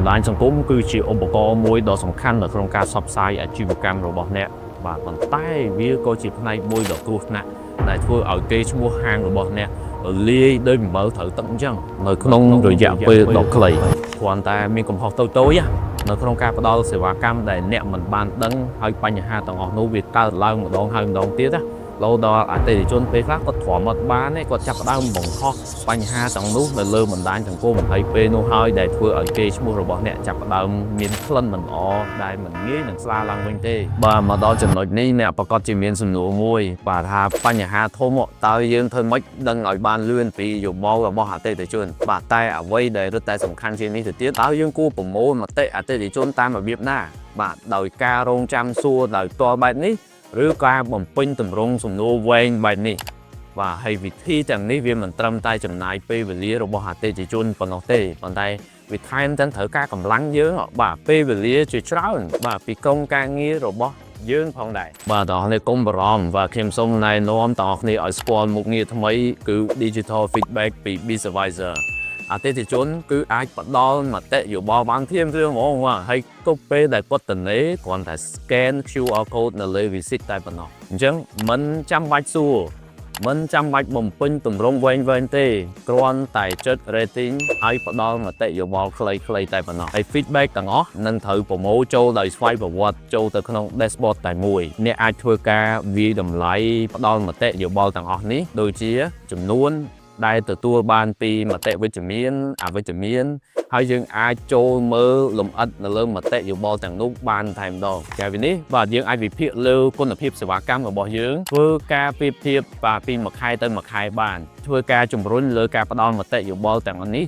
បណ្ដាញសង្គមគឺជាឧបករណ៍មួយដ៏សំខាន់នៅក្នុងការផ្សព្វផ្សាយអាជីវកម្មរបស់អ្នកបាទប៉ុន្តែវាក៏ជាផ្នែកមួយដ៏គ្រោះថ្នាក់ដែលធ្វើឲ្យកេរ្តិ៍ឈ្មោះហាងរបស់អ្នកលាយដោយអំបិលត្រូវទឹកអញ្ចឹងនៅក្នុងរយៈពេលដ៏ខ្លីគ្រាន់តែមានកំហុសតូចៗណានៅក្នុងការផ្ដល់សេវាកម្មដែលអ្នកមិនបានដឹងហើយបញ្ហាទាំងអស់នោះវាកើតឡើងម្ដងហើយម្ដងទៀតណារហូតដល់អតិថិជនពេលខ្លះគាត់ទ្រាំអត់បានទេគាត់ចាប់ផ្ដើមបង្ហោះបញ្ហាទាំងនោះនៅលើបណ្ដាញសង្គមហើយពេលនោះហើយដែលធ្វើឲ្យកេរ្តិ៍ឈ្មោះរបស់អ្នកចាប់ផ្ដើមមានក្លិនមិនល្អដែលមិនងាយនឹងស្ដារឡើងវិញទេបាទមកដល់ចំណុចនេះអ្នកប្រកាសជាមានសំណួរមួយបាទថាបញ្ហាធំតើយើងធ្វើម៉េចដឹងឲ្យបានលឿនពីយោបល់របស់អតិថិជនបាទតែអ្វីដែលរឹតតែសំខាន់ជាងនេះទៅទៀតតើយើងគួរប្រមូលមតិអតិថិជនតាមរបៀបណាបាទដោយការរងចាំសួរដោយផ្ទាល់បែបនេះ ឬការបំពេញទម្រង់សំណួរវែងបែបនេះបាទហើយវិធីទាំងនេះវាមិនត្រឹមតែចំណាយពេលវេលារបស់អតិថិជនប៉ុណ្ណោះទេប៉ុន្តែវាថែមទាំងត្រូវការកម្លាំងយើងបាទពេលវេលាជាច្រើនបាទពីក្រុមការងាររបស់យើងផងដែរបាទតោះនេះកុំបារម្ភបាទខ្ញុំសូមណែនាំតោះគ្នាឲ្យស្គាល់មុខងារថ្មីគឺ Digital Feedback ពី Bizadvisor អតិថិជនគឺអាចផ្ដល់មតិយោបល់បានភ្លាមៗហ្មងបាទហើយគ្រប់ពេលដែលគាត់ទំនេរគ្រាន់តែ scan QR code នៅលើ receipt តែប៉ុណ្ណោះអញ្ចឹងមិនចាំបាច់សួរមិនចាំបាច់បំពេញទម្រង់វែងៗទេគ្រាន់តែចុច rating ហើយផ្ដល់មតិយោបល់ខ្លីៗតែប៉ុណ្ណោះហើយ feedback ទាំងអស់នឹងត្រូវប្រមូលចូលដោយស្វ័យប្រវត្តិចូលទៅក្នុង dashboard តែមួយអ្នកអាចធ្វើការវាយតម្លៃផ្ដល់មតិយោបល់ទាំងអស់នេះដូចជាចំនួន ដែលទទួលបានពីមតិវិជ្ជមានអវិជ្ជមានហើយយើងអាចចូលមើលលម្អិតនៅលើមតិយោបល់ទាំងនោះបានថែមដងក្រៅពីនេះបាទយើងអាចវិភាគលើគុណភាពសេវាកម្មរបស់យើងធ្វើការប្រៀបធៀបបាទពីមួយខែទៅមួយខែបានធ្វើការជំរុញលើការផ្ដល់មតិយោបល់ទាំងអស់នេះ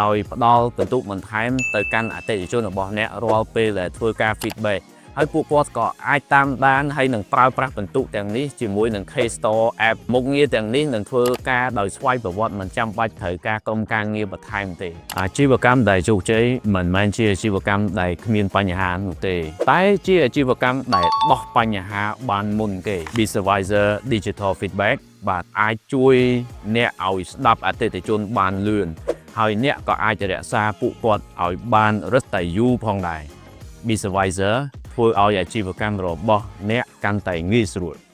ដោយផ្ដល់ពិន្ទុបន្ថែមទៅកាន់អតិថិជនរបស់អ្នករាល់ពេលដែលធ្វើការ feedback ហើយពួកគាត់ក៏អាចតាមដានហើយនឹងប្រើប្រាស់ពិន្ទុទាំងនេះជាមួយនឹង K Store app មុខងារទាំងនេះនឹងធ្វើការដោយស្វ័យប្រវត្តិមិនចាំបាច់ត្រូវការក្រុមការងារបន្ថែមទេអាជីវកម្មដែលជោគជ័យមិនមែនជាអាជីវកម្មដែលគ្មានបញ្ហានោះទេ តែជាអាជីវកម្មដែលដោះបញ្ហាបានមុនគេ Bizadvisor Digital Feedback បាទអាចជួយអ្នកឲ្យស្ដាប់អតិថិជនបានលឿនហើយអ្នកក៏អាចរក្សាពួកគាត់ឲ្យបានរឹតតែយូរផងដែរ Bizadvisor ធ្វើឲ្យអាជីវកម្មរបស់អ្នកកាន់តែងាយស្រួល។